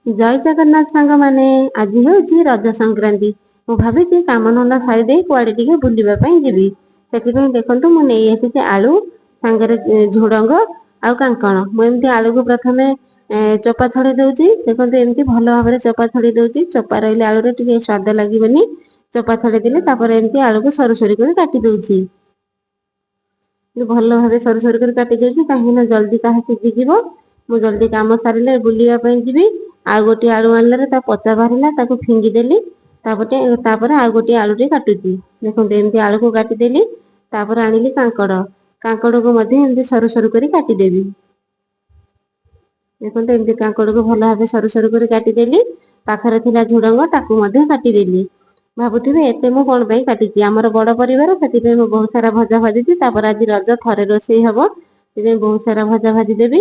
ଜୟ ଜଗନ୍ନାଥ ସାଙ୍ଗମାନେ, ଆଜି ହେଉଛି ରଜ ସଂକ୍ରାନ୍ତି। ମୁଁ ଭାବିଛି କାମଧନ୍ଦା ସାରିଦେଇ କୁଆଡ଼େ ଟିକେ ବୁଲିବା ପାଇଁ ଯିବି। ସେଥିପାଇଁ ଦେଖନ୍ତୁ, ମୁଁ ନେଇ ଆସିଛି ଆଳୁ, ସାଙ୍ଗରେ ଝୁଡ଼ଙ୍ଗ ଆଉ କାଙ୍କଣ। ମୁଁ ଏମିତି ଆଳୁକୁ ପ୍ରଥମେ ଚୋପା ଛଡ଼େଇ ଦେଉଛି। ଦେଖନ୍ତୁ, ଏମିତି ଭଲ ଭାବରେ ଚୋପା ଛଡ଼େଇ ଦେଉଛି। ଚୋପା ରହିଲେ ଆଳୁରେ ଟିକେ ସ୍ୱାଦ ଲାଗିବନି। ଚୋପା ଛଡ଼େଇ ଦେଲେ ତାପରେ ଏମିତି ଆଳୁକୁ ସରୁ ସରୁ କରି କାଟି ଦେଉଛି। ଭଲ ଭାବେ ସରୁ ସରୁ କରି କାଟି ଦେଉଛି, କାହିଁକି ନା ଜଲ୍ଦି ତାହା ସିଝିଯିବ। ମୁଁ ଜଲ୍ଦି କାମ ସାରିଲେ ବୁଲିବା ପାଇଁ ଯିବି। ଆଉ ଗୋଟିଏ ଆଳୁ ଆଣିଲାରେ ତା ପଚା ବାହାରିଲା, ତାକୁ ଫିଙ୍ଗିଦେଲି। ତାପରେ ଆଉ ଗୋଟିଏ ଆଳୁଟେ କାଟୁଛି। ଦେଖନ୍ତୁ, ଏମିତି ଆଳୁକୁ କାଟିଦେଲି। ତାପରେ ଆଣିଲି କାଙ୍କଡ଼। କାଙ୍କଡ଼କୁ ମଧ୍ୟ ଏମିତି ସରୁ ସରୁ କରି କାଟିଦେବି। ଦେଖନ୍ତୁ, ଏମିତି କାଙ୍କଡ଼କୁ ଭଲ ଭାବେ ସରୁ ସରୁ କରି କାଟିଦେଲି। ପାଖରେ ଥିଲା ଝୁଡ଼ଙ୍ଗ, ତାକୁ ମଧ୍ୟ କାଟିଦେଲି। ଭାବୁଥିବେ ଏତେ ମୁଁ କଣ ପାଇଁ କାଟିଛି। ଆମର ବଡ଼ ପରିବାର, ସେଥିପାଇଁ ମୁଁ ବହୁତ ସାରା ଭଜା ଭାଜିଛି। ତାପରେ ଆଜି ରଜ, ଥରେ ରୋଷେଇ ହବ, ସେଥିପାଇଁ ବହୁତ ସାରା ଭଜା ଭାଜିଦେବି।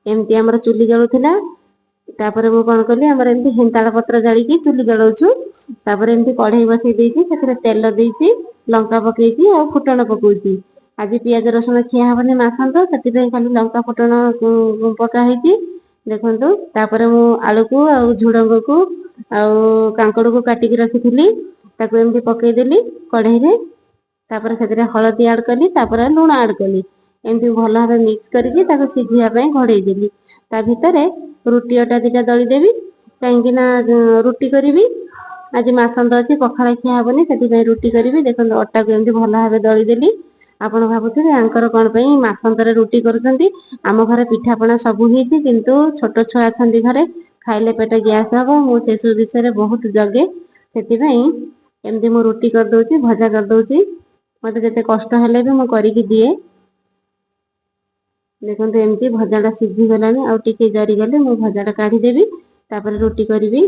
ଏମିତି ଆମର ଚୁଲି ଜଳୁଥିଲା। ତାପରେ ମୁଁ କଣ କଲି, ଆମର ଏମିତି ହେନ୍ତାଳ ପତ୍ର ଜାଳିକି ଚୁଲି ଜଳଉଛୁ। ତାପରେ ଏମିତି କଢେଇ ବସେଇ ଦେଇଛି, ସେଥିରେ ତେଲ ଦେଇଛି, ଲଙ୍କା ପକେଇଛି ଆଉ ଫୁଟଣ ପକଉଛି। ଆଜି ପିଆଜ ରସୁଣ ଖିଆ ହବନି ମାସନ୍ତ, ସେଥିପାଇଁ ଖାଲି ଲଙ୍କା ଫୁଟଣ ପକା ହେଇଛି। ଦେଖନ୍ତୁ, ତାପରେ ମୁଁ ଆଳୁକୁ ଆଉ ଝୁଡଙ୍ଗକୁ ଆଉ କାଙ୍କଡକୁ କାଟିକି ରଖିଥିଲି, ତାକୁ ଏମିତି ପକେଇଦେଲି କଢେଇରେ। ତାପରେ ସେଥିରେ ହଳଦୀ ଆଡ୍ କଲି, ତାପରେ ଲୁଣ ଆଡ୍ କଲି। ଏମିତି ଭଲ ଭାବେ ମିକ୍ସ କରିକି ତାକୁ ସିଝିବା ପାଇଁ ଘୋଡେଇ ଦେଲି। ତା ଭିତରେ ରୁଟି ଅଟା ଦିଟା ଦଳିଦେବି, କାହିଁକି ନା ରୁଟି କରିବି। ଆଜି ମାସନ୍ତ ଅଛି, ପଖାଳ ଖିଆ ହବନି, ସେଥିପାଇଁ ରୁଟି କରିବି। ଦେଖନ୍ତୁ, ଅଟାକୁ ଏମିତି ଭଲ ଭାବେ ଦଳିଦେଲି। ଆପଣ ଭାବୁଥିବେ ୟାଙ୍କର କଣ ପାଇଁ ମାସନ୍ତରେ ରୁଟି କରୁଛନ୍ତି। ଆମ ଘରେ ପିଠାପଣା ସବୁ ହେଇଛି, କିନ୍ତୁ ଛୋଟ ଛୁଆ ଅଛନ୍ତି ଘରେ, ଖାଇଲେ ପେଟ ଗ୍ୟାସ୍ ହବ। ମୁଁ ସେସବୁ ବିଷୟରେ ବହୁତ ଜଗେ, ସେଥିପାଇଁ ଏମିତି ମୁଁ ରୁଟି କରିଦଉଛି, ଭଜା କରିଦଉଛି। ମତେ ଯେତେ କଷ୍ଟ ହେଲେ ବି ମୁଁ କରିକି ଦିଏ। ଦେଖନ୍ତୁ, ଏମିତି ଭଜାଟା ସିଝିଗଲାଣି। ଆଉ ଟିକେ ଜରିଗଲେ ମୁଁ ଭଜାଟା କାଢିଦେବି, ତାପରେ ରୁଟି କରିବି।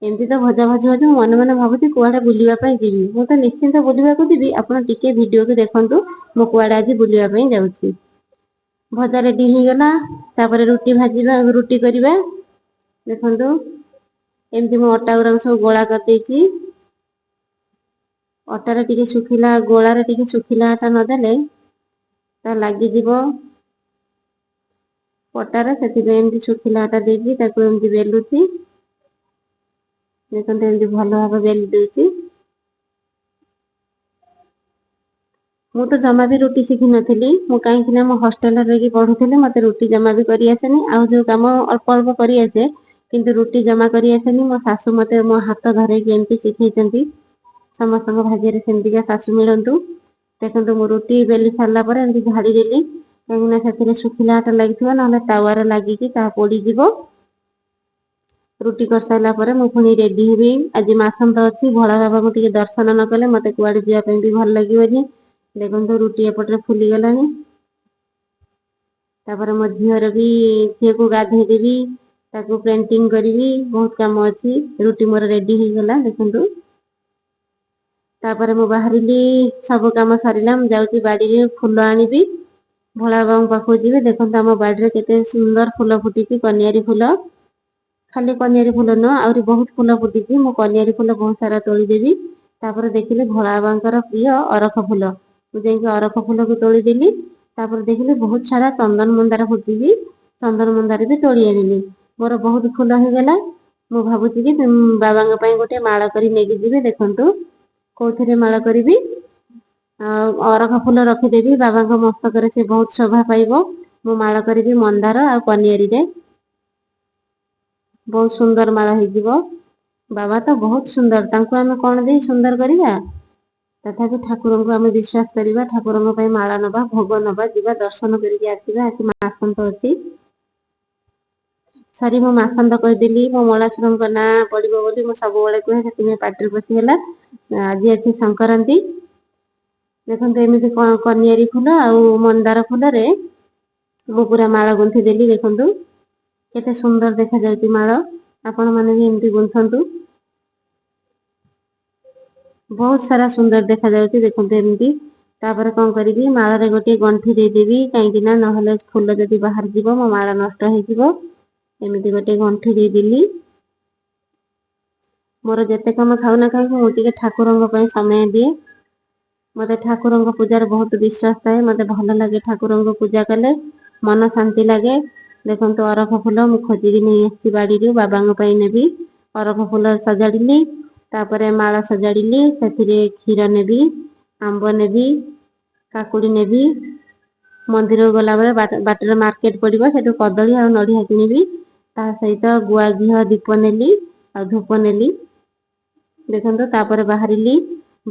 ଏମିତି ତ ଭଜା ଭାଜୁ ଭାଜୁ ମୁଁ ମନେ ମନେ ଭାବୁଛି କୁଆଡେ ବୁଲିବା ପାଇଁ ଯିବି। ମୁଁ ତ ନିଶ୍ଚିନ୍ତ ବୁଲିବାକୁ ଯିବି। ଆପଣ ଟିକେ ଭିଡିଓକୁ ଦେଖନ୍ତୁ, ମୁଁ କୁଆଡେ ଆଜି ବୁଲିବା ପାଇଁ ଯାଉଛି। ଭଜା ରେଡି ହେଇଗଲା। ତାପରେ ରୁଟି ଭାଜିବା, ରୁଟି କରିବା। ଦେଖନ୍ତୁ, ଏମିତି ମୁଁ ଅଟା ଗୁରାକ ସବୁ ଗୋଳା କରିଦେଇଛି। ଅଟାରେ ଟିକେ ଶୁଖିଲା, ଗୋଳାରେ ଟିକେ ଶୁଖିଲା ଅଟା ନଦେଲେ ତା ଲାଗିଯିବ ପଟାରେ। ସେଥିପାଇଁ ଏମିତି ଶୁଖିଲା ଅଟା ଦେଇକି ତାକୁ ଏମିତି ବେଲୁଛି। ଦେଖନ୍ତୁ, ଏମିତି ଭଲ ଭାବେ ବେଲି ଦଉଛି। ମୁଁ ତ ଜମା ବି ରୁଟି ଶିଖିନଥିଲି। ମୁଁ କାହିଁକି ନା ମୁଁ ହଷ୍ଟେଲରେ ରହିକି ପଢୁଥିଲି, ମତେ ରୁଟି ଜମା ବି କରି ଆସେନି। ଆଉ ଯୋଉ କାମ ଅଳ୍ପ ଅଳ୍ପ କରି ଆସେ, କିନ୍ତୁ ରୁଟି ଜମା କରି ଆସେନି। ମୋ ଶାଶୁ ମତେ ମୋ ହାତ ଧରେଇକି ଏମିତି ଶିଖେଇଛନ୍ତି। ସମସ୍ତଙ୍କ ଭାଗ୍ୟରେ ସେମିତିକା ଶାଶୁ ମିଳନ୍ତୁ। ଦେଖନ୍ତୁ, ମୁଁ ରୁଟି ବେଲି ସାରିଲା ପରେ ଏମିତି ଝାଡ଼ି ଦେଲି, କାହିଁକି ନା ସେଥିରେ ଶୁଖିଲା ଅଟା ଲାଗିଥିବ, ନହେଲେ ତାୱାରେ ଲାଗିକି ତାହା ପୋଡିଯିବ। ରୁଟି କରିସାରିଲା ପରେ ମୁଁ ପୁଣି ରେଡି ହେବି। ଆଜି ମାସନ୍ତ ଅଛି, ଭୋଳା ବାବାଙ୍କୁ ଟିକେ ଦର୍ଶନ ନ କଲେ ମତେ କୁଆଡେ ଯିବା ପାଇଁ ବି ଭଲ ଲାଗିବନି। ଦେଖନ୍ତୁ, ରୁଟି ଏପଟରେ ଫୁଲିଗଲାଣି। ତାପରେ ମୋ ଝିଅର ବି, ଝିଅକୁ ଗାଧେଇ ଦେବି, ତାକୁ ପେଣ୍ଟିଂ କରିବି, ବହୁତ କାମ ଅଛି। ରୁଟି ମୋର ରେଡି ହେଇଗଲା, ଦେଖନ୍ତୁ। ତାପରେ ମୁଁ ବାହାରିଲି। ସବୁ କାମ ସରିଲା, ମୁଁ ଯାଉଛି ବାଡିରେ ଫୁଲ ଆଣିବି, ଭୋଳା ବାବାଙ୍କ ପାଖକୁ ଯିବି। ଦେଖନ୍ତୁ, ଆମ ବାଡିରେ କେତେ ସୁନ୍ଦର ଫୁଲ ଫୁଟିଛି, କନିଆରୀ ଫୁଲ। ଖାଲି କନିଆରୀ ଫୁଲ ନୁହଁ, ଆହୁରି ବହୁତ ଫୁଲ ଫୁଟିଛି। ମୁଁ କନିଆରୀ ଫୁଲ ବହୁତ ସାରା ତୋଳିଦେବି। ତାପରେ ଦେଖିଲି ଭୋଳା ବାବାଙ୍କର ପ୍ରିୟ ଅରଖ ଫୁଲ। ମୁଁ ଯାଇକି ଅରଖ ଫୁଲକୁ ତୋଳିଦେଲି। ତାପରେ ଦେଖିଲି ବହୁତ ସାରା ଚନ୍ଦନ ମନ୍ଦାର ଫୁଟିଛି। ଚନ୍ଦନ ମନ୍ଦାର ବି ତୋଳି ଆଣିଲି। ମୋର ବହୁତ ଫୁଲ ହେଇଗଲା। ମୁଁ ଭାବୁଛି କି ବାବାଙ୍କ ପାଇଁ ଗୋଟେ ମାଳ କରି ନେଇକି ଯିବି। ଦେଖନ୍ତୁ, କୋଉଥିରେ ମାଳ କରିବି? ଆଉ ଅରଖ ଫୁଲ ରଖିଦେବି, ବାବାଙ୍କ ମସ୍ତକରେ ସେ ବହୁତ ଶୋଭା ପାଇବ। ମୁଁ ମାଳ କରିବି ମନ୍ଦାର ଆଉ କନିଆରୀରେ, ବହୁତ ସୁନ୍ଦର ମାଳ ହେଇଯିବ। ବାବା ତ ବହୁତ ସୁନ୍ଦର, ତାଙ୍କୁ ଆମେ କଣ ଦେଇ ସୁନ୍ଦର କରିବା? ତଥାପି ଠାକୁରଙ୍କୁ ଆମେ ବିଶ୍ୱାସ କରିବା, ଠାକୁରଙ୍କ ପାଇଁ ମାଳ ନବା, ଭୋଗ ନବା, ଯିବା, ଦର୍ଶନ କରିକି ଆସିବା। ଆଜି ମାସନ୍ତ ଅଛି। ସରି, ମୁଁ ମାସନ୍ତ କହିଦେଲି। ମୋ ମଳାଶୁରଙ୍କ ନାଁ ପଡିବ ବୋଲି ମୁଁ ସବୁବେଳେ କୁହେ, ସେଥିପାଇଁ ପାଟିରେ ପଶିଗଲା। ଆଜି ଅଛି ସଂକ୍ରାନ୍ତି। ଦେଖନ୍ତୁ, ଏମିତି କନିଆରୀ ଫୁଲ ଆଉ ମନ୍ଦାର ଫୁଲରେ ମୁଁ ପୁରା ମାଳ ଗୁନ୍ଥି ଦେଲି। ଦେଖନ୍ତୁ, କେତେ ସୁନ୍ଦର ଦେଖାଯାଉଛି ମାଳ। ଆପଣ ମାନେ ବି ଏମିତି ଗୁନ୍ଥନ୍ତୁ, ବହୁତ ସାରା ସୁନ୍ଦର ଦେଖାଯାଉଛି। ଦେଖନ୍ତୁ ଏମିତି। ତାପରେ କଣ କରିବି? ମାଳରେ ଗୋଟିଏ ଗଣ୍ଠି ଦେଇଦେବି, କାହିଁକି ନା ନହେଲେ ଫୁଲ ଯଦି ବାହାରି ଯିବ, ମୋ ମାଳ ନଷ୍ଟ ହେଇଯିବ। ଏମିତି ଗୋଟେ ଗଣ୍ଠି ଦେଇଦେଲି। ମୋର ଯେତେ କାମ ଥାଉ ନା କାହିଁକି, ମୁଁ ଟିକେ ଠାକୁରଙ୍କ ପାଇଁ ସମୟ ଦିଏ। ମତେ ଠାକୁରଙ୍କ ପୂଜାରେ ବହୁତ ବିଶ୍ୱାସ ଥାଏ। ମତେ ଭଲ ଲାଗେ ଠାକୁରଙ୍କୁ ପୂଜା କଲେ, ମନ ଶାନ୍ତି ଲାଗେ। ଦେଖନ୍ତୁ, ଅରଖ ଫୁଲ ମୁଁ ଖୋଜିକି ନେଇ ଆସିଛି ବାଡ଼ିରୁ, ବାବାଙ୍କ ପାଇଁ ନେବି। ଅରଖ ଫୁଲ ସଜାଡ଼ିଲି, ତାପରେ ମାଳ ସଜାଡ଼ିଲି। ସେଥିରେ କ୍ଷୀର ନେବି, ଆମ୍ବ ନେବି, କାକୁଡ଼ି ନେବି। ମନ୍ଦିରକୁ ଗଲାବେଳେ ବାଟରେ ମାର୍କେଟ ପଡ଼ିବ, ସେଠୁ କଦଳୀ ଆଉ ନଡ଼ିଆ କିଣିବି। ତା ସହିତ ଗୁଆ ଘିଅ ଦୀପ ନେଲି ଆଉ ଧୂପ ନେଲି। ଦେଖନ୍ତୁ, ତାପରେ ବାହାରିଲି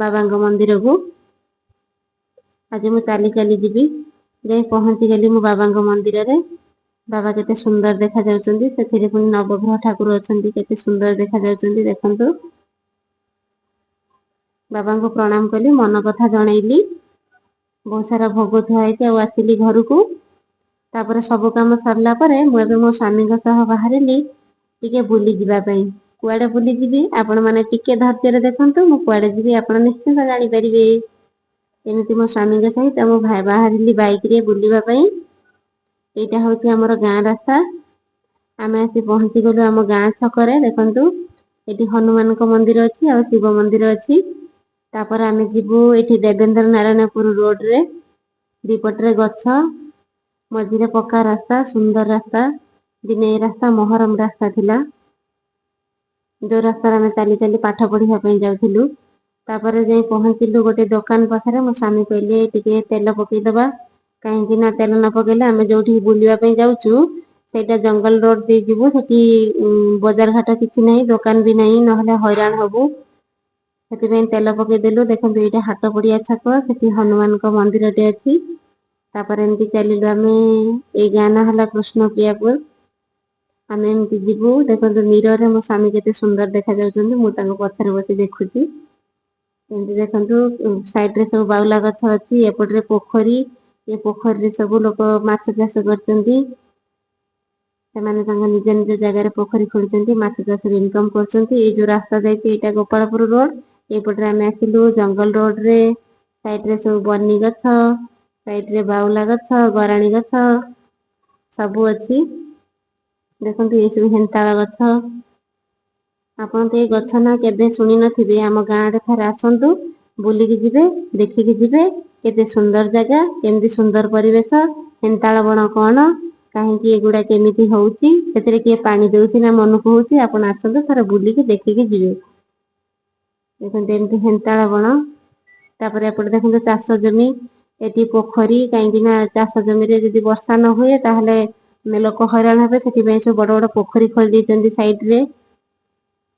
ବାବାଙ୍କ ମନ୍ଦିରକୁ। ଆଜି ମୁଁ ଚାଲି ଚାଲି ଯିବି। ଯାଇ ପହଞ୍ଚିଗଲି ମୁଁ ବାବାଙ୍କ ମନ୍ଦିରରେ। ବାବା କେତେ ସୁନ୍ଦର ଦେଖାଯାଉଛନ୍ତି! ସେଥିରେ ପୁଣି ନବଗ୍ରହ ଠାକୁର ଅଛନ୍ତି, କେତେ ସୁନ୍ଦର ଦେଖାଯାଉଛନ୍ତି ଦେଖନ୍ତୁ। ବାବାଙ୍କୁ ପ୍ରଣାମ କଲି, ମନ କଥା ଜଣେଇଲି। ବହୁତ ସାରା ଭୋଗ ଥୁଆ ହେଇଛି। ଆଉ ଆସିଲି ଘରକୁ। ତାପରେ ସବୁ କାମ ସରିଲା ପରେ ମୁଁ ଏବେ ମୋ ସ୍ୱାମୀଙ୍କ ସହ ବାହାରିଲି ଟିକେ ବୁଲି ଯିବା ପାଇଁ। କୁଆଡେ ବୁଲିଯିବି? ଆପଣମାନେ ଟିକେ ଧୈର୍ଯ୍ୟରେ ଦେଖନ୍ତୁ, ମୁଁ କୁଆଡେ ଯିବି ଆପଣ ନିଶ୍ଚିନ୍ତ ଜାଣିପାରିବେ। ଏମିତି ମୋ ସ୍ୱାମୀଙ୍କ ସହିତ ମୁଁ ବାହାରିଲି ବାଇକରେ ବୁଲିବା ପାଇଁ। ଏଇଟା ହଉଛି ଆମର ଗାଁ ରାସ୍ତା। ଆମେ ଆସି ପହଞ୍ଚିଗଲୁ ଆମ ଗାଁ ଛକରେ। ଦେଖନ୍ତୁ, ଏଠି ହନୁମାନଙ୍କ ମନ୍ଦିର ଅଛି ଆଉ ଶିବ ମନ୍ଦିର ଅଛି। ତାପରେ ଆମେ ଯିବୁ ଏଠି ଦେବେନ୍ଦ୍ର ନାରାୟଣପୁର ରୋଡରେ। ଦିପଟରେ ଗଛ, ମଝିରେ ପକ୍କା ରାସ୍ତା, ସୁନ୍ଦର ରାସ୍ତା। ଦିନେ ଏ ରାସ୍ତା ମହରମ ରାସ୍ତା ଥିଲା, ଯୋଉ ରାସ୍ତାରେ ଆମେ ଚାଲି ଚାଲି ପାଠ ପଢିବା ପାଇଁ ଯାଉଥିଲୁ। ତାପରେ ଯାଇ ପହଞ୍ଚିଲୁ ଗୋଟେ ଦୋକାନ ପାଖରେ। ମୋ ସ୍ୱାମୀ କହିଲେ, ଟିକେ ତେଲ ପକେଇଦବା, କାହିଁକି ନା ତେଲ ନ ପକେଇଲେ ଆମେ ଯୋଉଠିକି ବୁଲିବା ପାଇଁ ଯାଉଛୁ ସେଇଟା ଜଙ୍ଗଲ ରୋଡ ଦେଇ ଯିବୁ, ସେଠି ବଜାର ଘାଟ କିଛି ନାହିଁ, ଦୋକାନ ବି ନାହିଁ, ନହେଲେ ହଇରାଣ ହବୁ। ସେଥିପାଇଁ ତେଲ ପକେଇଦେଲୁ। ଦେଖନ୍ତୁ, ଏଇଟା ହାଟ ପଡିଆ ଛକ, ସେଠି ହନୁମାନଙ୍କ ମନ୍ଦିରଟେ ଅଛି। ତାପରେ ଏମିତି ଚାଲିଲୁ ଆମେ। ଏଇ ଗାଁ ନାଁ ହେଲା କୃଷ୍ଣପ୍ରିୟାପୁର। ଆମେ ଏମିତି ଯିବୁ। ଦେଖନ୍ତୁ, ମିରରରେ ମୋ ସ୍ୱାମୀ କେତେ ସୁନ୍ଦର ଦେଖାଯାଉଛନ୍ତି। ମୁଁ ତାଙ୍କ ପଛରେ ବସି ଦେଖୁଛି। ଏମିତି ଦେଖନ୍ତୁ, ସାଇଡରେ ସବୁ ବାଉଲା ଗଛ ଅଛି, ଏପଟରେ ପୋଖରୀ। ଏ ପୋଖରୀରେ ସବୁ ଲୋକ ମାଛ ଚାଷ କରିଛନ୍ତି। ସେମାନେ ତାଙ୍କ ନିଜ ନିଜ ଜାଗାରେ ପୋଖରୀ ଖୋଳିଛନ୍ତି, ମାଛ ଚାଷରୁ ଇନକମ କରୁଛନ୍ତି। ଏଇ ଯୋଉ ରାସ୍ତା ଯାଇଛି, ଏଇଟା ଗୋପାଳପୁର ରୋଡ। ଏଇପଟରେ ଆମେ ଆସିଲୁ ଜଙ୍ଗଲ ରୋଡରେ। ସାଇଡରେ ସବୁ ବନି ଗଛ, ସାଇଡରେ ବାଉଲା ଗଛ, ଗରାଣୀ ଗଛ ସବୁ ଅଛି। ଦେଖନ୍ତୁ, ଏସବୁ ହେନ୍ତାଳ ଗଛ। ଆପଣ ତ ଏଇ ଗଛ ନା କେବେ ଶୁଣି ନଥିବେ। ଆମ ଗାଁ ଆଡେ ଥରେ ଆସନ୍ତୁ, ବୁଲିକି ଯିବେ, ଦେଖିକି ଯିବେ କେତେ ସୁନ୍ଦର ଜାଗା, କେମିତି ସୁନ୍ଦର ପରିବେଶ, ହେନ୍ତାଳ ବଣ କଣ, କାହିଁକି ଏଗୁଡା କେମିତି ହଉଛି, ସେଥିରେ କିଏ ପାଣି ଦଉଛି ନା ମନକୁ ହଉଛି। ଆପଣ ଆସନ୍ତୁ, ଥରେ ବୁଲିକି ଦେଖିକି ଯିବେ। ଦେଖନ୍ତୁ, ଏମିତି ହେନ୍ତାଳ ବଣ। ତାପରେ ଏପଟେ ଦେଖନ୍ତୁ ଚାଷ ଜମି, ଏଠି ପୋଖରୀ। କାହିଁକି ନା ଚାଷ ଜମିରେ ଯଦି ବର୍ଷା ନ ହୁଏ, ତାହେଲେ ଲୋକ ହଇରାଣ ହେବେ। ସେଥିପାଇଁ ସବୁ ବଡ ବଡ ପୋଖରୀ ଖୋଳି ଦେଇଛନ୍ତି ସାଇଡରେ।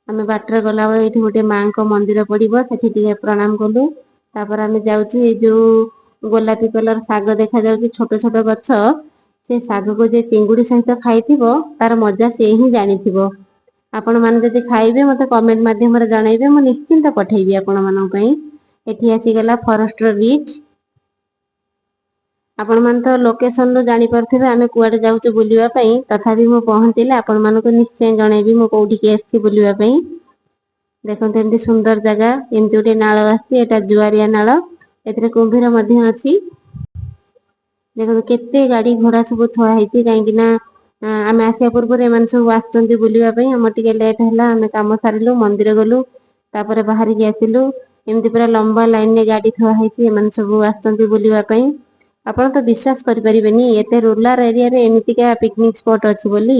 ଆମେ ବାଟରେ ଗଲାବେଳେ ଏଇଠି ଗୋଟେ ମାଙ୍କ ମନ୍ଦିର ପଡିବ, ସେଠି ଟିକେ ପ୍ରଣାମ କଲୁ। ତାପରେ ଆମେ ଯାଉଛୁ। ଏଇ ଯୋଉ ଗୋଲାପୀ କଲର ଶାଗ ଦେଖାଯାଉଛି, ଛୋଟ ଛୋଟ ଗଛ, ସେ ଶାଗକୁ ଯେ ଚିଙ୍ଗୁଡି ସହିତ ଖାଇଥିବ, ତାର ମଜା ସେ ହିଁ ଜାଣିଥିବ। ଆପଣ ମାନେ ଯଦି ଖାଇବେ, ମତେ କମେଣ୍ଟ ମାଧ୍ୟମରେ ଜଣାଇବେ, ମୁଁ ନିଶ୍ଚିନ୍ତ ପଠେଇବି ଆପଣମାନଙ୍କ ପାଇଁ। ଏଠି ଆସିଗଲା ଫରେଷ୍ଟର ବିଟ୍। ଆପଣମାନେ ତ ଲୋକେସନରୁ ଜାଣିପାରୁଥିବେ ଆମେ କୁଆଡେ ଯାଉଛୁ ବୁଲିବା ପାଇଁ। ତଥାପି ମୁଁ ପହଞ୍ଚିଲେ ଆପଣମାନଙ୍କୁ ନିଶ୍ଚୟ ଜଣେଇବି ମୁଁ କୋଉଠିକି ଆସିଛି ବୁଲିବା ପାଇଁ। ଦେଖନ୍ତୁ, ଏମିତି ସୁନ୍ଦର ଜାଗା। ଏମିତି ଗୋଟେ ନାଳ ଆସିଛି, ଏଟା ଜୁଆରିଆ ନାଳ। ଏଥିରେ କୁମ୍ଭୀର ମଧ୍ୟ ଅଛି। ଦେଖନ୍ତୁ, କେତେ ଗାଡି ଘୋଡା ସବୁ ଥୁଆ ହେଇଛି, କାହିଁକି ନା ଆମେ ଆସିବା ପୂର୍ବରୁ ଏମାନେ ସବୁ ଆସିଛନ୍ତି ବୁଲିବା ପାଇଁ। ଆମର ଟିକେ ଲେଟ୍ ହେଲା। ଆମେ କାମ ସାରିଲୁ, ମନ୍ଦିର ଗଲୁ, ତାପରେ ବାହାରିକି ଆସିଲୁ। ଏମିତି ପୁରା ଲମ୍ବା ଲାଇନରେ ଗାଡି ଥୁଆ ହେଇଛି। ଏମାନେ ସବୁ ଆସିଛନ୍ତି ବୁଲିବା ପାଇଁ। ଆପଣ ତ ବିଶ୍ୱାସ କରିପାରିବେନି, ଏତେ ରୁରାଲ ଏରିଆରେ ଏମିତିକା ପିକନିକ ସ୍ପଟ ଅଛି ବୋଲି।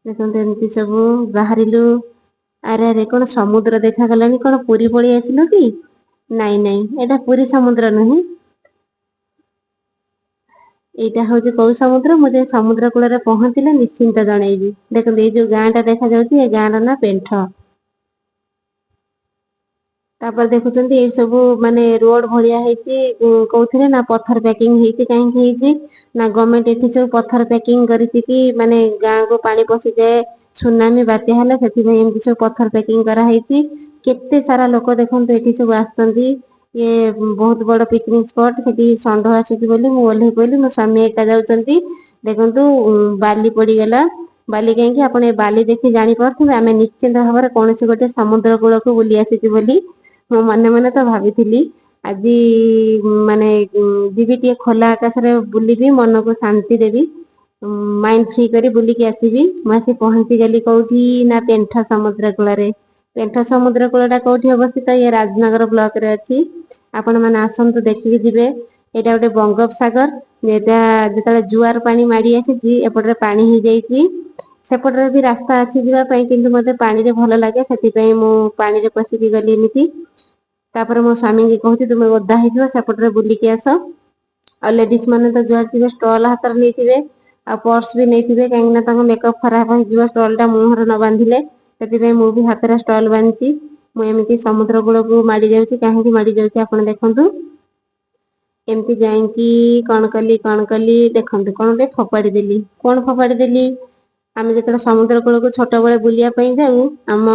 ଦେଖନ୍ତୁ, ଏମିତି ସବୁ ବାହାରିଲୁ। ଆରେ ଆରେ, କଣ ସମୁଦ୍ର ଦେଖାଗଲାଣି? କଣ ପୁରୀ ପଳେଇ ଆସିଲୁ କି? ନାଇଁ ନାଇଁ, ଏଇଟା ପୁରୀ ସମୁଦ୍ର ନୁହେଁ। ଏଇଟା ହଉଛି କୋଉ ସମୁଦ୍ର, ମୁଁ ଯାଇ ସମୁଦ୍ର କୂଳରେ ପହଞ୍ଚିଲେ ନିଶ୍ଚିନ୍ତ ଜଣେଇବି। ଦେଖନ୍ତୁ, ଏଇ ଯୋଉ ଗାଁ ଟା ଦେଖାଯାଉଛି, ଏ ଗାଁ ର ନାଁ ପେଣ୍ଠ। ତାପରେ ଦେଖୁଛନ୍ତି, ଏଇ ସବୁ ମାନେ ରୋଡ ଭଳିଆ ହେଇଛି। କୋଉଥିରେ ନା ପଥର ପ୍ୟାକିଂ ହେଇଛି। କାହିଁକି ହେଇଛି ନା ଗଭର୍ଣମେଣ୍ଟ ଏଠି ସବୁ ପଥର ପ୍ୟାକିଂ କରିଛି କି ମାନେ ଗାଁକୁ ପାଣି ପଶିଯାଏ ସୁନାମି ବାତ୍ୟା ହେଲେ, ସେଥିପାଇଁ ଏମିତି ସବୁ ପଥର ପ୍ୟାକିଂ କରାହେଇଛି। କେତେ ସାରା ଲୋକ ଦେଖନ୍ତୁ ଏଠି ସବୁ ଆସିଛନ୍ତି। ଇଏ ବହୁତ ବଡ ପିକନିକ ସ୍ପଟ। ସେଠି ଷଣ୍ଢ ଆସୁଛି ବୋଲି ମୁଁ ଓହ୍ଲେଇ ପଇଲି। ମୋ ସ୍ୱାମୀ ଏକା ଯାଉଛନ୍ତି। ଦେଖନ୍ତୁ, ବାଲି ପଡିଗଲା। ବାଲି କାହିଁକି? ଆପଣ ଏ ବାଲି ଦେଖି ଜାଣିପାରୁଥିବେ ଆମେ ନିଶ୍ଚିନ୍ତ ଭାବରେ କୌଣସି ଗୋଟେ ସମୁଦ୍ର କୂଳକୁ ବୁଲି ଆସିଛୁ ବୋଲି। ମୁଁ ମନେ ମନେ ତ ଭାବିଥିଲି, ଆଜି ମାନେ ଯିବି, ଟିକେ ଖୋଲା ଆକାଶରେ ବୁଲିବି, ମନକୁ ଶାନ୍ତି ଦେବି, ମାଇଣ୍ଡ ଫ୍ରି କରି ବୁଲିକି ଆସିବି। ମୁଁ ଆସି ପହଞ୍ଚି ଗଲି କୋଉଠି ନା ପେଣ୍ଠ ସମୁଦ୍ର କୂଳରେ। ପେଣ୍ଠ ସମୁଦ୍ର କୂଳଟା କୋଉଠି ଅବସ୍ଥିତ? ଇଏ ରାଜନଗର ବ୍ଲକରେ ଅଛି। ଆପଣମାନେ ଆସନ୍ତୁ, ଦେଖିକି ଯିବେ। ଏଇଟା ଗୋଟେ ବଙ୍ଗୋପସାଗର। ଏଇଟା ଯେତେବେଳେ ଜୁଆର ପାଣି ମାଡି ଆସିଛି, ଏପଟରେ ପାଣି ହେଇଯାଇଛି। ସେପଟରେ ବି ରାସ୍ତା ଅଛି ଯିବା ପାଇଁ, କିନ୍ତୁ ମତେ ପାଣିରେ ଭଲ ଲାଗେ, ସେଥିପାଇଁ ମୁଁ ପାଣିରେ ପଶିକି ଗଲି ଏମିତି। ତାପରେ ମୋ ସ୍ୱାମୀଙ୍କି କହୁଛି, ତୁମେ ଓଦା ହେଇଯିବ, ସେପଟରେ ବୁଲିକି ଆସ। ଆଉ ଲେଡିଜ ମାନେ ତ ଯୁଆଡେ ଯିବେ ଷ୍ଟଲ ହାତରେ ନେଇଥିବେ ଆଉ ପର୍ସ ବି ନେଇଥିବେ, କାହିଁକି ନା ତାଙ୍କ ମେକଅପ୍ ଖରାପ ହେଇଯିବ ଷ୍ଟଲ ଟା ମୁହଁରେ ନ ବାନ୍ଧିଲେ। ସେଥିପାଇଁ ମୁଁ ବି ହାତରେ ଷ୍ଟଲ ବାନ୍ଧିଛି। ମୁଁ ଏମିତି ସମୁଦ୍ର କୂଳକୁ ମାଡି ଯାଉଛି। କାହିଁକି ମାଡି ଯାଉଛି ଆପଣ ଦେଖନ୍ତୁ। ଏମିତି ଯାଇକି କଣ କଲି, କଣ କଲି ଦେଖନ୍ତୁ। କଣ ଗୋଟେ ଫୋପାଡ଼ି ଦେଲି। କଣ ଫୋପାଡ଼ି ଦେଲି? ଆମେ ଯେତେବେଳେ ସମୁଦ୍ର କୂଳକୁ ଛୋଟବେଳେ ବୁଲିବା ପାଇଁ ଯାଉ, ଆମ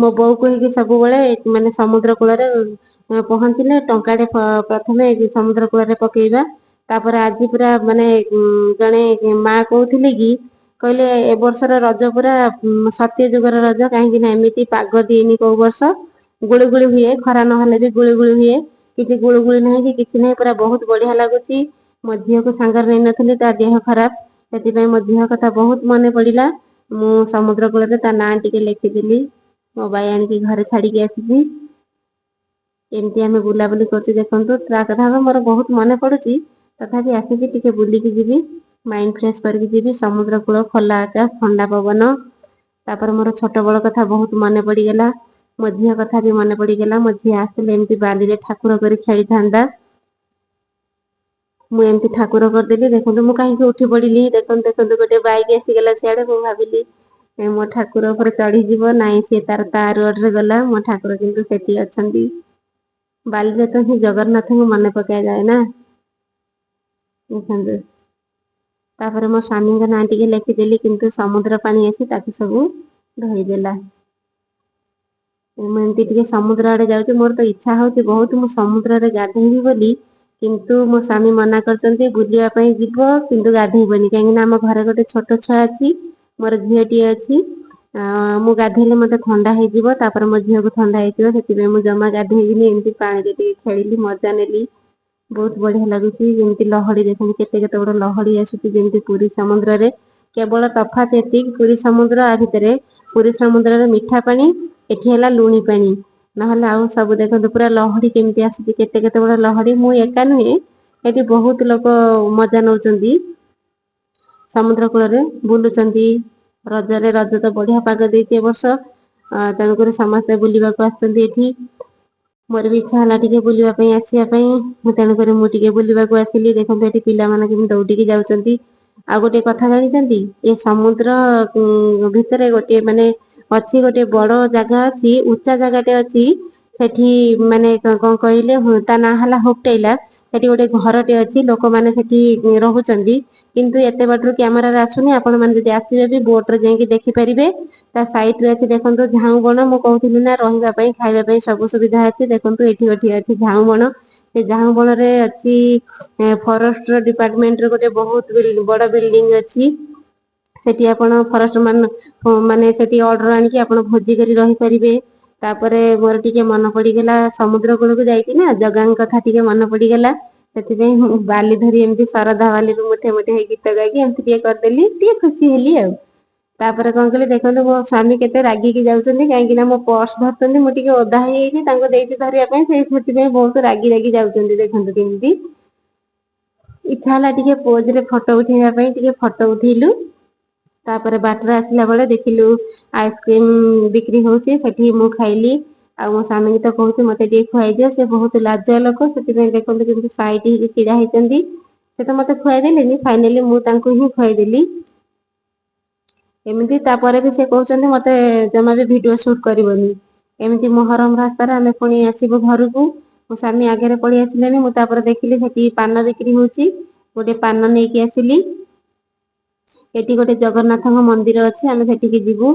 ମୋ ବୋଉ କହିକି ସବୁବେଳେ ମାନେ ସମୁଦ୍ର କୂଳରେ ପହଞ୍ଚିଲେ ଟଙ୍କାଟେ ପ୍ରଥମେ ସମୁଦ୍ର କୂଳରେ ପକେଇବା। ତାପରେ ଆଜି ପୁରା ମାନେ ଜଣେ ମା କହୁଥିଲେ କି, କହିଲେ ଏ ବର୍ଷର ରଜ ପୁରା ସତ୍ୟ ଯୁଗର ରଜ, କାହିଁକି ନା ଏମିତି ପାଗ ଦିଏନି କୋଉ ବର୍ଷ। ଗୁଳୁଗୁଳି ହୁଏ, ଖରା ନହେଲେ ବି ଗୁଳୁଗୁଳି ହୁଏ। କିଛି ଗୁଳୁଗୁଳି ନାହିଁ କି କିଛି ନାହିଁ, ପୁରା ବହୁତ ବଢିଆ ଲାଗୁଛି। ମୋ ଝିଅକୁ ସାଙ୍ଗରେ ନେଇନଥିଲି, ତା ଦେହ ଖରାପ, ସେଥିପାଇଁ ମୋ ଝିଅ କଥା ବହୁତ ମନେ ପଡିଲା। ମୁଁ ସମୁଦ୍ର କୂଳରେ ତା ନାଁ ଟିକେ ଲେଖିଦେଲି। ମୋ ବାଇ ଆଣିକି ଘରେ ଛାଡିକି ଆସିଛି। ଏମିତି ଆମେ ବୁଲାବୁଲି କରୁଛୁ ଦେଖନ୍ତୁ। ତା କଥା ମୋର ବହୁତ ମନେ ପଡୁଛି, ତଥାପି ଆସିଛି, ଟିକେ ବୁଲିକି ଯିବି, ମାଇଣ୍ଡ ଫ୍ରେଶ କରିକି ଯିବି। ସମୁଦ୍ର କୂଳ, ଖୋଲା ଆକାଶ, ଥଣ୍ଡା ପବନ। ତାପରେ ମୋର ଛୋଟ ବେଳ କଥା ବହୁତ ମନେ ପଡିଗଲା। ମୋ ଝିଅ କଥା ବି ମନେ ପଡିଗଲା। ମୋ ଝିଅ ଆସିଲେ ଏମିତି ବାଲିରେ ଠାକୁର କରି ଖେଳିଥାନ୍ତା। ମୁଁ ଏମିତି ଠାକୁର କରିଦେଲି ଦେଖନ୍ତୁ। ମୁଁ କାହିଁକି ଉଠି ପଡିଲି ଦେଖନ୍ତୁ। ଦେଖନ୍ତୁ, ଗୋଟେ ବାଇକ୍ ଆସିଗଲା ସିଆଡେ। ମୁଁ ଭାବିଲି ମୋ ଠାକୁର ଉପରେ ଚଢିଯିବ। ନାଇଁ, ସିଏ ତାର ତା ରୋଡରେ ଗଲା। ମୋ ଠାକୁର କିନ୍ତୁ ସେଠି ଅଛନ୍ତି। ବାଲିରେ ତ ହିଁ ଜଗନ୍ନାଥଙ୍କୁ ମନେ ପକାଯାଏ ନା। ଦେଖନ୍ତୁ, ତାପରେ ମୋ ସ୍ୱାମୀଙ୍କ ନାଁ ଟିକେ ଲେଖିଦେଲି, କିନ୍ତୁ ସମୁଦ୍ର ପାଣି ଆସି ତାକୁ ସବୁ ଧୋଇଦେଲା। ମୁଁ ଏମିତି ଟିକେ ସମୁଦ୍ର ଆଡେ ଯାଉଛି। ମୋର ତ ଇଚ୍ଛା ହଉଛି ବହୁତ ମୁଁ ସମୁଦ୍ରରେ ଗାଧେଇବି ବୋଲି, କିନ୍ତୁ ମୋ ସ୍ୱାମୀ ମନା କରିଛନ୍ତି, ବୁଲିବା ପାଇଁ ଯିବ କିନ୍ତୁ ଗାଧେଇବନି। କାହିଁକି ନା ଆମ ଘରେ ଗୋଟେ ଛୋଟ ଛୁଆ ଅଛି, ମୋର ଝିଅଟିଏ ଅଛି। ମୁଁ ଗାଧେଇଲେ ମତେ ଥଣ୍ଡା ହେଇଯିବ, ତାପରେ ମୋ ଝିଅକୁ ଥଣ୍ଡା ହେଇଯିବ। ସେଥିପାଇଁ ମୁଁ ଜମା ଗାଧେଇବିନି। ଏମିତି ପାଣିରେ ଟିକେ ଖେଳିଲି, ମଜା ନେଲି। ବହୁତ ବଢିଆ ଲାଗୁଛି। ଯେମିତି ଲହଡି ଦେଖନ୍ତୁ, କେତେ କେତେ ବଡ ଲହଡି ଆସୁଛି, ଯେମିତି ପୁରୀ ସମୁଦ୍ରରେ। କେବଳ ତଫାତ ଏତିକି ପୁରୀ ସମୁଦ୍ର ଆ ଭିତରେ, ପୁରୀ ସମୁଦ୍ରରେ ମିଠା ପାଣି, ଏଠି ହେଲା ଲୁଣି ପାଣି। ନହେଲେ ଆଉ ସବୁ ଦେଖନ୍ତୁ, ପୁରା ଲହଡି କେମିତି ଆସୁଛି, କେତେ କେତେ ବଡ ଲହଡି। ମୁଁ ଏକା ନୁହେଁ, ଏଠି ବହୁତ ଲୋକ ମଜା ନଉଛନ୍ତି, ସମୁଦ୍ର କୂଳରେ ବୁଲୁଛନ୍ତି ରଜରେ। ରଜ ତ ବଢିଆ ପାଗ ଦେଇଛି ଏ ବର୍ଷ, ତେଣୁକରି ସମସ୍ତେ ବୁଲିବାକୁ ଆସିଛନ୍ତି ଏଠି। ମୋର ବି ଇଚ୍ଛା ହେଲା ଟିକେ ବୁଲିବା ପାଇଁ ଆସିବା ପାଇଁ, ମୁଁ ତେଣୁକରି ମୁଁ ଟିକେ ବୁଲିବାକୁ ଆସିଲି। ଦେଖନ୍ତୁ, ଏଠି ପିଲାମାନେ କେମିତି ଦୌଡ଼ିକି ଯାଉଛନ୍ତି। ଆଉ ଗୋଟେ କଥା ଜାଣିଛନ୍ତି? ଏ ସମୁଦ୍ର ଭିତରେ ଗୋଟିଏ ମାନେ ଅଛି, ଗୋଟେ ବଡ ଜାଗା ଅଛି, ଉଚ୍ଚା ଜାଗାଟେ ଅଛି। ସେଠି ମାନେ କଣ କହିଲେ, ତା ନାଁ ହେଲା ହୋପଟେଇଲା। ସେଠି ଗୋଟେ ଘରଟେ ଅଛି, ଲୋକମାନେ ସେଠି ରହୁଛନ୍ତି, କିନ୍ତୁ ଏତେ ବାଟରୁ କ୍ୟାମେରାରେ ଆସୁନି। ଆପଣ ମାନେ ଯଦି ଆସିବେ ବି ବୋଟରେ ଯାଇକି ଦେଖିପାରିବେ। ତା ସାଇଡରେ ଅଛି ଦେଖନ୍ତୁ ଝାଉଁ ବଣ। ମୁଁ କହୁଥିଲି ନା, ରହିବା ପାଇଁ ଖାଇବା ପାଇଁ ସବୁ ସୁବିଧା ଅଛି। ଦେଖନ୍ତୁ, ଏଠି ଗୋଟିଏ ଅଛି ଝାଉଁ ବଣ। ସେ ଝାଉଁ ବଣରେ ଅଛି ଫରେଷ୍ଟର ଡିପାର୍ଟମେଣ୍ଟର ଗୋଟେ ବହୁତ ବଡ ବିଲ୍ଡିଂ ଅଛି। ସେଠି ଆପଣ ଫରେଷ୍ଟ ମାନେ ମାନେ ସେଠି ଅର୍ଡର ଆଣିକି ଆପଣ ଭୋଜି କରି ରହିପାରିବେ। ତାପରେ ମୋର ଟିକେ ମନେ ପଡିଗଲା, ସମୁଦ୍ର କୂଳକୁ ଯାଇଛି ନା, ଜଗାଙ୍କ କଥା ଟିକେ ମନେ ପଡିଗଲା। ସେଥିପାଇଁ ମୁଁ ବାଲି ଧରି ଏମିତି ଶରଧା ବାଲିରୁ ମୁଠେ ମୁଠେ ହେଇ ଗୀତ ଗାଇକି ଏମିତି ଟିକେ କରିଦେଲି, ଟିକେ ଖୁସି ହେଲି। ଆଉ ତାପରେ କଣ କଲି ଦେଖନ୍ତୁ। ମୋ ସ୍ୱାମୀ କେତେ ରାଗିକି ଯାଉଛନ୍ତି, କାହିଁକି ନା ମୋ ପର୍ସ ଧରିଛନ୍ତି। ମୁଁ ଟିକେ ଓଦା ହେଇଯାଇଛି, ତାଙ୍କୁ ଦେଇଛି ଧରିବା ପାଇଁ। ସେ ସେଥିପାଇଁ ବହୁତ ରାଗି ରାଗି ଯାଉଛନ୍ତି। ଦେଖନ୍ତୁ କେମିତି। ଇଚ୍ଛା ହେଲା ଟିକେ ପୋଜରେ ଫଟୋ ଉଠେଇବା ପାଇଁ, ଟିକେ ଫଟୋ ଉଠେଇଲୁ। ତାପରେ ବାଟରେ ଆସିଲା ବେଳେ ଦେଖିଲୁ ଆଇସ୍କ୍ରିମ ବିକ୍ରି ହଉଛି, ସେଠି ମୁଁ ଖାଇଲି। ଆଉ ମୋ ସ୍ୱାମୀକି ତ କହୁଛି ମତେ ଟିକେ ଖୁଆଇଦିଅ। ସେ ବହୁତ ଲାଜୁଆ ଲୋକ, ସେଥିପାଇଁ ଦେଖନ୍ତୁ କେମିତି ସାଇଡ ହେଇକି ଛିଡା ହେଇଛନ୍ତି। ସେ ତ ମତେ ଖୁଆଇଦେଲେନି, ଫାଇନାଲି ମୁଁ ତାଙ୍କୁ ହିଁ ଖୁଆଇଦେଲି ଏମିତି। ତାପରେ ବି ସେ କହୁଛନ୍ତି ମତେ ଜମା ବି ଭିଡିଓ ସୁଟ କରିବନି। ଏମିତି ମହରମ ରାସ୍ତାରେ ଆମେ ପୁଣି ଆସିବୁ ଘରକୁ। ମୋ ସ୍ୱାମୀ ଆଗରେ ପଳେଇ ଆସିଲେଣି। ମୁଁ ତାପରେ ଦେଖିଲି ସେଠି ପାନ ବିକ୍ରି ହଉଛି, ଗୋଟେ ପାନ ନେଇକି ଆସିଲି। ଏଠି ଗୋଟେ ଜଗନ୍ନାଥଙ୍କ ମନ୍ଦିର ଅଛି, ଆମେ ସେଠିକି ଯିବୁ।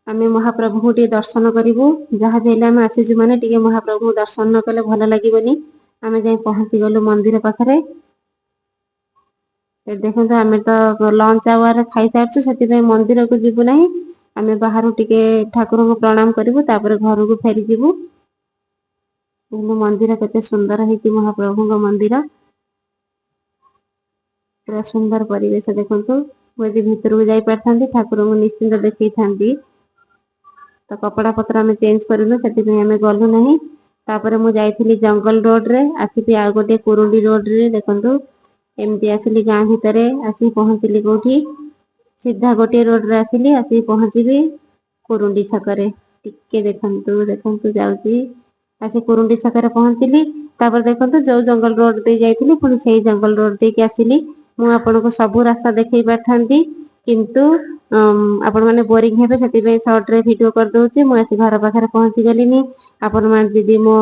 ଆମେ ମହାପ୍ରଭୁଙ୍କୁ ଟିକେ ଦର୍ଶନ କରିବୁ। ଯାହା ବି ହେଲେ ଆମେ ଆସିଛୁ ମାନେ ଟିକେ ମହାପ୍ରଭୁଙ୍କୁ ଦର୍ଶନ ନ କଲେ ଭଲ ଲାଗିବନି। ଆମେ ଯାଇ ପହଞ୍ଚି ଗଲୁ ମନ୍ଦିର ପାଖରେ। ଏଠି ଦେଖନ୍ତୁ, ଆମେ ତ ଲଞ୍ଚ ଆୱାରରେ ଖାଇସାରିଛୁ, ସେଥିପାଇଁ ମନ୍ଦିରକୁ ଯିବୁ ନାହିଁ। ଆମେ ବାହାରୁ ଟିକେ ଠାକୁରଙ୍କୁ ପ୍ରଣାମ କରିବୁ, ତାପରେ ଘରକୁ ଫେରିଯିବୁ। କିନ୍ତୁ ମନ୍ଦିର କେତେ ସୁନ୍ଦର ହେଇଛି, ମହାପ୍ରଭୁଙ୍କ ମନ୍ଦିର, ପୁରା ସୁନ୍ଦର ପରିବେଶ ଦେଖନ୍ତୁ। ମୁଁ ଯଦି ଭିତରକୁ ଯାଇପାରିଥାନ୍ତି, ଠାକୁରଙ୍କୁ ନିଶ୍ଚିନ୍ତ ଦେଖେଇଥାନ୍ତି। ତ କପଡ଼ା ପତ୍ର ଆମେ ଚେଞ୍ଜ କରିନୁ, ସେଥିପାଇଁ ଆମେ ଗଲୁ ନାହିଁ। ତାପରେ ମୁଁ ଯାଇଥିଲି ଜଙ୍ଗଲ ରୋଡରେ, ଆସିକି ଆଉ ଗୋଟେ କୁରୁଣ୍ଡି ରୋଡରେ। ଦେଖନ୍ତୁ, ଏମିତି ଆସିଲି, ଗାଁ ଭିତରେ ଆସିକି ପହଞ୍ଚିଲି କୋଉଠି? ସିଧା ଗୋଟିଏ ରୋଡରେ ଆସିଲି, ଆସିକି ପହଞ୍ଚିବି କୁରୁଣ୍ଡି ଛକରେ। ଟିକେ ଦେଖନ୍ତୁ, ଦେଖନ୍ତୁ, ଯାଉଛି। ଆସି କୁରୁଣ୍ଡି ଛକରେ ପହଞ୍ଚିଲି। ତାପରେ ଦେଖନ୍ତୁ, ଯୋଉ ଜଙ୍ଗଲ ରୋଡ ଦେଇ ଯାଇଥିଲି, ପୁଣି ସେଇ ଜଙ୍ଗଲ ରୋଡ ଦେଇକି ଆସିଲି। ମୁଁ ଆପଣଙ୍କୁ ସବୁ ରାସ୍ତା ଦେଖେଇ ପାରିଥାନ୍ତି, କିନ୍ତୁ ଆପଣମାନେ ବୋରିଂ ହେବେ, ସେଥିପାଇଁ ସର୍ଟରେ ଭିଡିଓ କରିଦଉଛି। ମୁଁ ଆସି ଘର ପାଖରେ ପହଞ୍ଚି ଗଲିନି। ଆପଣମାନେ ଯଦି ମୋ